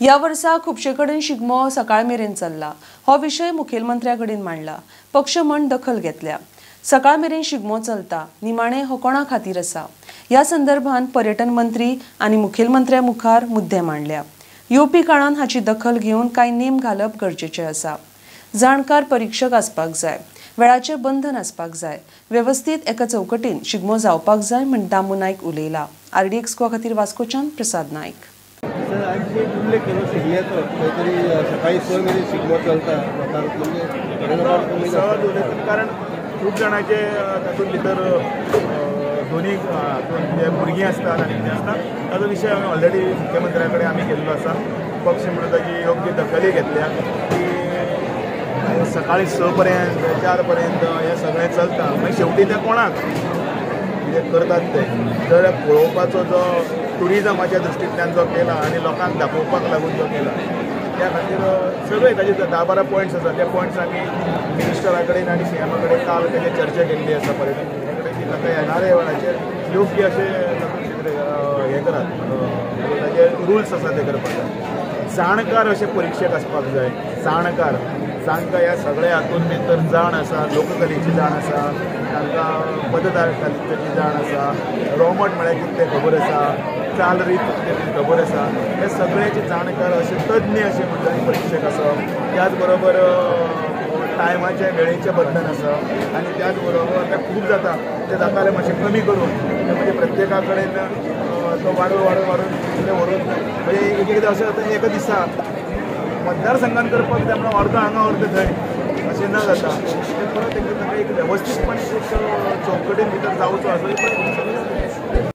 ह्या वर्सा खुबशे कडेन शिगमो सकाळ मेरेन चल्ला. हो विशय मुखेलमंत्र्या कडेन मांडला. पक्ष म्हण दखल घेतल्या. सकाळ मेरेन शिगमो चलता, निमाणे हो कोणा खातीर आसा? ह्या संदर्भात पर्यटन मंत्री आनी मुखेलमंत्र्या मुखार मुद्दे मांडल्या. येवपी काळान हाची दखल घेवन कांय नेम घालप गरजेचें आसा. जाणकार परीक्षक आसपाक जाय, वेळाचें बंधन आसपाक जाय, वेवस्थीत एका चौकटीन शिगमो जावपाक जाय म्हण दामू नायक उलयला. आरडीएक्स गोवा खातीर वास्कोच्यान प्रसाद नायक. सर, आज एक उल्लेख केलो शिगम्याचो, खंय तरी सकाळी 6 मेरेन शिगमो चलता लोकांक, म्हणजे सहज उलयतात, कारण खूब जाणांचे तातूंत भितर दोनी जे भुरगीं आसतात आनी कितें आसता ताचो विशय आमी ऑलरेडी मुख्यमंत्र्या कडेन आमी केल्लो आसा. पक्ष म्हणून ताची योग्य दखलय घेतल्या की सकाळी 6 पर्यंत 4 पर्यंत हें सगळें चलता. मागीर शेवटी तें कोणाक कितें करतात तें जर पळोवपाचो जो ट्युरिजमाच्या दृश्टींतल्यान जो केला आनी लोकांक दाखोवपाक लागून जो केला त्या खातीर सगळे ताजे 10-12 पॉयंट्स आसा. त्या पॉयंट्स आमी मिनिस्टरा कडेन आनी सीएमा कडेन काल ताजेर चर्चा केल्ली आसा पर्यटन मंत्र्या कडेन की ताका येणाऱ्या वेळाचेर योग्य अशें हें करात, ताजे रुल्स आसा ते करपाक जाय. जाणकार अशे परिक्षक आसपाक जाय. जाणकार जांकां ह्या सगळ्या हातून भितर जाण आसा, लोककलेची जाण आसा, तांकां पदधारकाची जाण आसा, रोमट म्हळ्यार कितें तें खबर आसा, चाल रीत कितें ती खबर आसा, हे सगळ्याचे जाणकार अशे तज्ञ अशे म्हणटा परिक्षक आसप. त्याच बरोबर टायमाचें वेळेचें बंधन आसप आनी त्याच बरोबर तें खूब जाता तें जातालें मातशें कमी करून तें म्हणजे प्रत्येका कडेन तो वाडून वाडून वाडून तें व्हरून म्हणजे एक एकदां अशें जाता एका दिसा मतदारसंघान करपाक जाय म्हणून अर्द हांगा अर्द थंय अशें ना जाता. तें परत एकदां ताका एक वेवस्थीतपणे एक चौकटीन भितर जावचो असो.